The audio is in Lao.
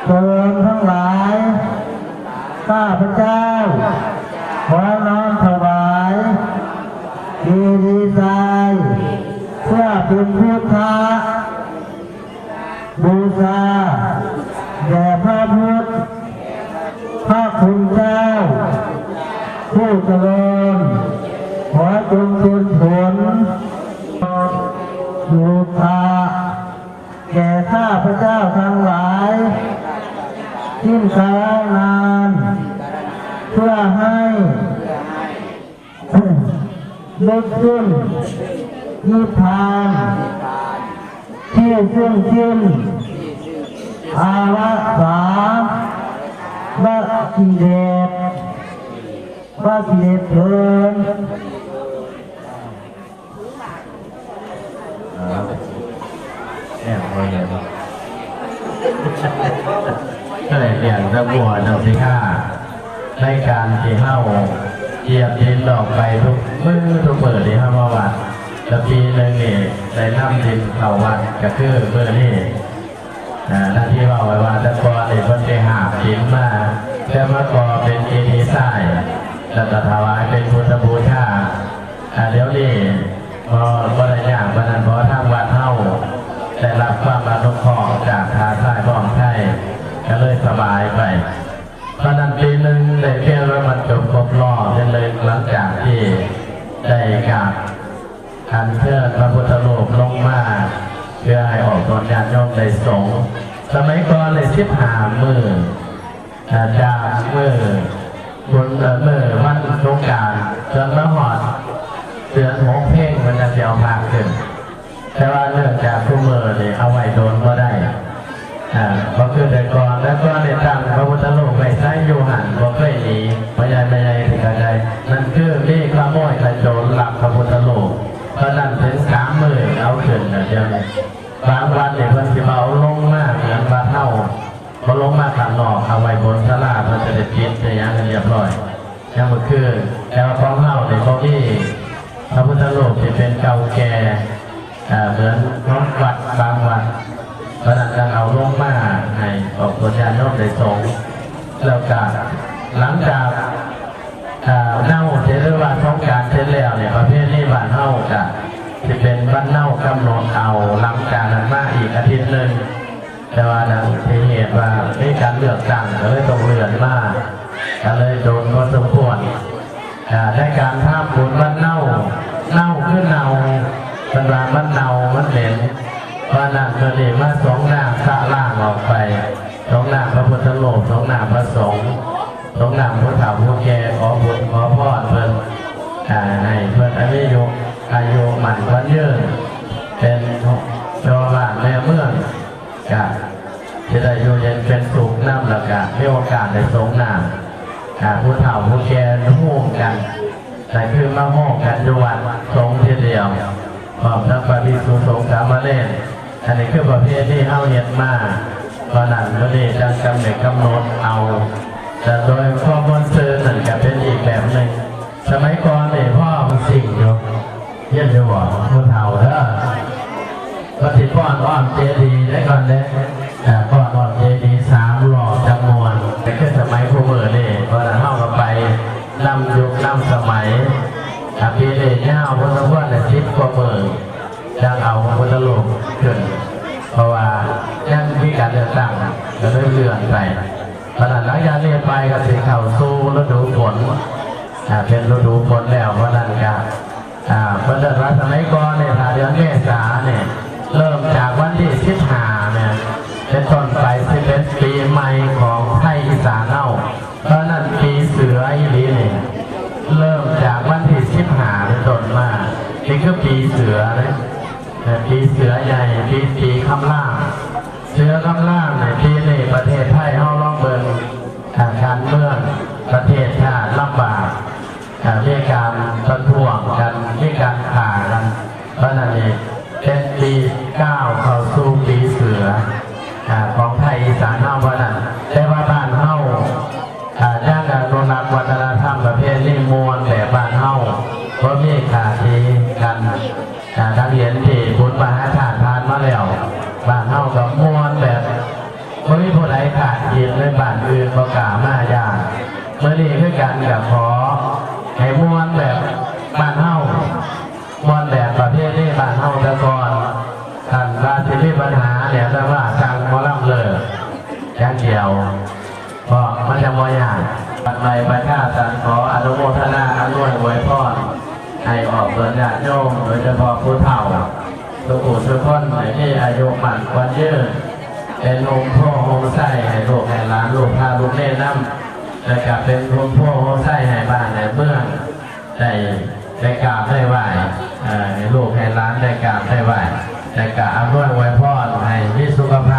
ໂຍມທັງຫຼາຍ ຂ້າພະເຈົ້າຂໍນ້ອມຖວາຍເຈດີຊາຍ ເພື່ອເປັນພຸດທະບູຊາແດ່ພະພຸດ ພະຄຸນເຈົ້າ ຜູ້ຈະເລີນ ຂໍຈົ່ງເປັນຜົນສຸຂະ ແກ່ຂ້າພະເຈົ້າທັງຫຼາຍ ສິ້ນກາລະນານ ເພື່ອໃຫ້ຫຼຸດພົ້ນນິບພານ ທີ່ເຊິ່ງສິ້ນອາວະສາ ວະກິເລດ ວະກິເລດເທີນ. ແມ່ນບໍ່ແມ່ນ ກໍໄດ້ລ້ຽງແຕ່ງົວຈັ່ງຊີ້ຄ່າ ໃນການທີ່ເຮົາຢຽບດິນອອກໄປທຸກມື້ທຸກມື້ທີ່ເຮົາມາວັດ ແລະ ປີໜຶ່ງນີ້ໄດ້ນຳດິນເຂົ້າວັດ ກໍຄືມື້ນີ້. ອາ ດັ່ງທີ່ເວົ້າໄວ້ວ່າ ແຕ່ກ່ອນນີ້ເພິ່ນໄປຫາບຫີນມາ ແຕ່ມາກໍ່ເປັນເຈດີຊາຍ ແລ້ວກໍຖວາຍເປັນພຸດທະບູຊາ. ອາ ດຽວນີ້ບໍ່ ບໍ່ໄດ້ຍາກປານນັ້ນ ເພາະທາງວັດເຮົາໄດ້ຮັບຄວາມອະນຸເຄາະຈາກທ່າຊາຍພ້ອມໄທ ກໍເລີຍສະບາຍໄປ. ເພາະນັ້ນປີໜຶ່ງໄດ້ພຽງວ່າມັນຈົບຄົບຮອບເດືອນໜຶ່ງ ຫຼັງຈາກທີ່ໄດ້ກາບ ອັນເຊີນພະພຸດທະຮູບລົງມາ ເພື່ອໃຫ້ອອກຕົນຍາດໂຍມໄດ້ສົງ. ສະໄໝກ່ອນນີ້ສິບຫ້າມື້ ຈາກມື້ບຸນ ເອີ ມື້ວັນສົງການ ຈົນມາຮອດເດືອນຫົກເພັງ ເພິ່ນຈັ່ງຊິເອົາພະຂຶ້ນ. ແຕ່ວ່າເນື່ອງຈາກທຸກມື້ນີ້ເອົາໄວ້ດົນບໍ່ໄດ້ ອາ ບໍ່ຄືແຕ່ກ່ອນ. ແຕ່ກ່ອນນີ້ຕັ້ງພະພຸດທະຮູບໄວ້ໃສຢູ່ຫັ້ນ ບໍ່ເຄີຍໜີ ພໍ່ໃຫຍ່ແມ່ໃຫຍ່ທີ່ເຂົ້າໃຈ ນັ້ນຄືມີຂະໂມຍຂະໂຈນລັກພະພຸດທະຮູບ. ເພາະນັ້ນເຖິງສາມມື້ເອົາຂຶ້ນແລ້ວ ດຽວນີ້ບາງວັດນີ້ເພິ່ນຊິເອົາລົງມາເໝືອນວັດເຮົາ ເອົາລົງມາຂ້າງນອກ ເອົາໄວ້ບົນສາລາ ເພິ່ນຈະໄດ້ປິດໄດ້ຫຍັງໃຫ້ຮຽບຮ້ອຍ ຍາມມື້ຄືນ. ແຕ່ວ່າຂອງເຮົານີ້ບໍ່ມີພະພຸດທະຮູບທີ່ເປັນເກົ່າແກ່ ເອີ ເໝືອນຂອງວັດບາງວັດ ເພາະນັ້ນຈຶ່ງເອົາລົງມາໃຫ້ອອກຕົນຍາດໂຍມໄດ້ສົງ. ແລ້ວກະຫຼັງຈາກ ເອີ ເນົາເສດ ຫຼືວ່າສົງການເສດແລ້ວນີ້ ປະເພນີບ້ານເຮົາກະຊິເປັນວັນເນົາກຳນົດເອົາ ຫຼັງຈາກນັ້ນມາອີກອາທິດໜຶ່ງ. ແຕ່ວ່າເນື່ອງຈາກເຫດວ່າມີການເລືອກຕັ້ງ ກໍເລີຍຕ້ອງເລື່ອນມາ ກໍເລີຍດົນພໍສົມຄວນ. ອາ ໃນການທຳບຸນວັນເນົາ ເນົາຄືເນົ່າ ເພິ່ນວ່າມັນເນົ່າມັນເໝັນ ເພາະນັ້ນເພິ່ນເລີຍມາສົງນ້ຳຊະລ້າງອອກໄປ ສົງນ້ຳພະພຸດທະຮູບ ສົງນ້ຳພະສົງ ສົງນ້ຳຜູ້ເຖົ້າຜູ້ແກ່ ຂໍບຸນຂໍພອນເພິ່ນ ອາ ໃຫ້ເພິ່ນອາຍຸ ອາຍຸໝັ້ນຂວັນຍືນ ເປັນເຈົ້າບ້ານແມ່ເມືອງ ກະຊິໄດ້ຢູ່ເຢັນເປັນສຸກນຳ ແລ້ວກະມີໂອກາດໄດ້ສົງນ້ຳ ອາ ຜູ້ເຖົ້າຜູ້ແກ່ຮ່ວມກັນ ກໍຄືມາໂຮມກັນຢູ່ວັດສົງທີດຽວ ພ້ອມທັງພະພິກສຸສົງສາມະເນນ. ອັນນີ້ຄືປະເພນີເຮົາເຮັດມາ ເພາະນັ້ນມື້ນີ້ຈັ່ງ ຈັ່ງໄດ້ກຳນົດເອົາ ແລະ ໂດຍຄວາມມ່ວນຊື່ນນັ້ນກໍເປັນອີກແບບໜຶ່ງ. ສະໄໝກ່ອນນີ້ພໍ່ມັນຊິງຢູ່ ຮຽນຢູ່ບໍ່ ຜູ້ເຖົ້າເດີ ເພິ່ນຊິຟ້ອນອ້ອມເຈດີໄດ້ກ່ອນເດ້ ອາ ຟ້ອນອ້ອມເຈດີສາມຮອບຈັ່ງມ່ວນ. ແຕ່ຄືສະໄໝຄູ່ມື້ນີ້ ເພາະນັ້ນເຮົາກໍໄປນຳຍຸກນຳສະໄໝ. ອາ ປີນີ້ຍາວພໍສົມຄວນ ສິບກວ່າມື້ ຈັ່ງເອົາພະພຸດທະຮູບຂຶ້ນ ເພາະວ່າຍັງມີການເລືອກຕັ້ງ ກໍເລີຍເລື່ອນໄປ. ເພາະນັ້ນຫຼັງຈາກນີ້ໄປກໍຊິເຂົ້າສູ່ລະດູຝົນ ອາ ເປັນລະດູຝົນແລ້ວ. ເພາະນັ້ນກໍ ອາ ເພິ່ນເອີ້ນວ່າສະໄໝກ່ອນນີ້ ຖ້າເດືອນເມສານີ້ ເລີ່ມຈາກວັນທີສິບຫ້ານີ້ເປັນຕົ້ນໄປ ຊິເປັນປີໃໝ່ຂອງໄທອີສານເຮົາ. ເພາະນັ້ນປີເສືອອີ່ຫຼີນີ້ ເລີ່ມຈາກວັນທີສິບຫ້າເປັນຕົ້ນມາ ນີ້ຄືປີເສືອເດ້ ແລະ ປີເສືອໃຫຍ່ ປີ ປີຄຳລາງ ເສືອຄຳລາງໃນປີນີ້ ປະເທດໄທເຮົາລອງເບິ່ງ ອາ ການເມືອງປະເທດຊາດລຳບາກ ອາ ມີການປະທ້ວງກັນ ມີການຂ້າກັນ. ເພາະນັ້ນນີ້ເປັນປີກ້າວເຂົ້າສູ່ປີເສືອ ອາ ຂອງໄທອີສານເຮົາ. ເພາະນັ້ນ ແຕ່ວ່າບ້ານເຮົາ ອາ ຍັງອະນຸລັກວັດທະນະທຳປະເພນີມ່ວນແບບບ້ານເຮົາ ບໍ່ມີຂ້າຕີກັນ. ອາ ດັ່ງເຫັນທີ່ບຸນມະຫາຊາດຜ່ານມາແລ້ວ ບ້ານເຮົາກໍມ່ວນແບບ ຜູ້ໃດຂາດກິນໃນບ້ານອື່ນບໍ່ກ້າມາຢາມ. ມື້ນີ້ຄືກັນກໍຂໍໃຫ້ມ່ວນແບບບ້ານເຮົາ, ມ່ວນແບບປະເພນີບ້ານເຮົາແຕ່ກ່ອນ. ຄັນວ່າຊິມີບັນຫາແລ້ວ ແຕ່ວ່າສັ່ງໝໍລຳເລີກຢ່າງດຽວ ເພາະມັນຈະບໍ່ຍາກ. ບັດໃໝ່ປະຊາສັນຂໍອະນຸໂມທະນາອຳນວຍອວຍພອນ ໃຫ້ອອກຕົນຍາດໂຍມ ໂດຍສະເພາະຜູ້ເຖົ້າທຸກຜູ້ທຸກຄົນ ໃຫ້ມີອາຍຸໝັ້ນຂວັນຍືນ ເປັນຮົ່ມໂພຮົ່ມໄຊໃຫ້ລູກໃຫ້ຫຼານ ລູກພາລູກເມນຳ ແລະກະເປັນຮົ່ມໂພຮົ່ມໄຊໃຫ້ບ້ານໃຫ້ເມືອງ ໄດ້ ໄດ້ກາບໄດ້ໄຫວ້ ເອີ ໃຫ້ລູກໃຫ້ຫຼານໄດ້ກາບໄດ້ໄຫວ້ ແລະກະອຳນວຍອວຍພອນໃຫ້ມີສຸຂະພາ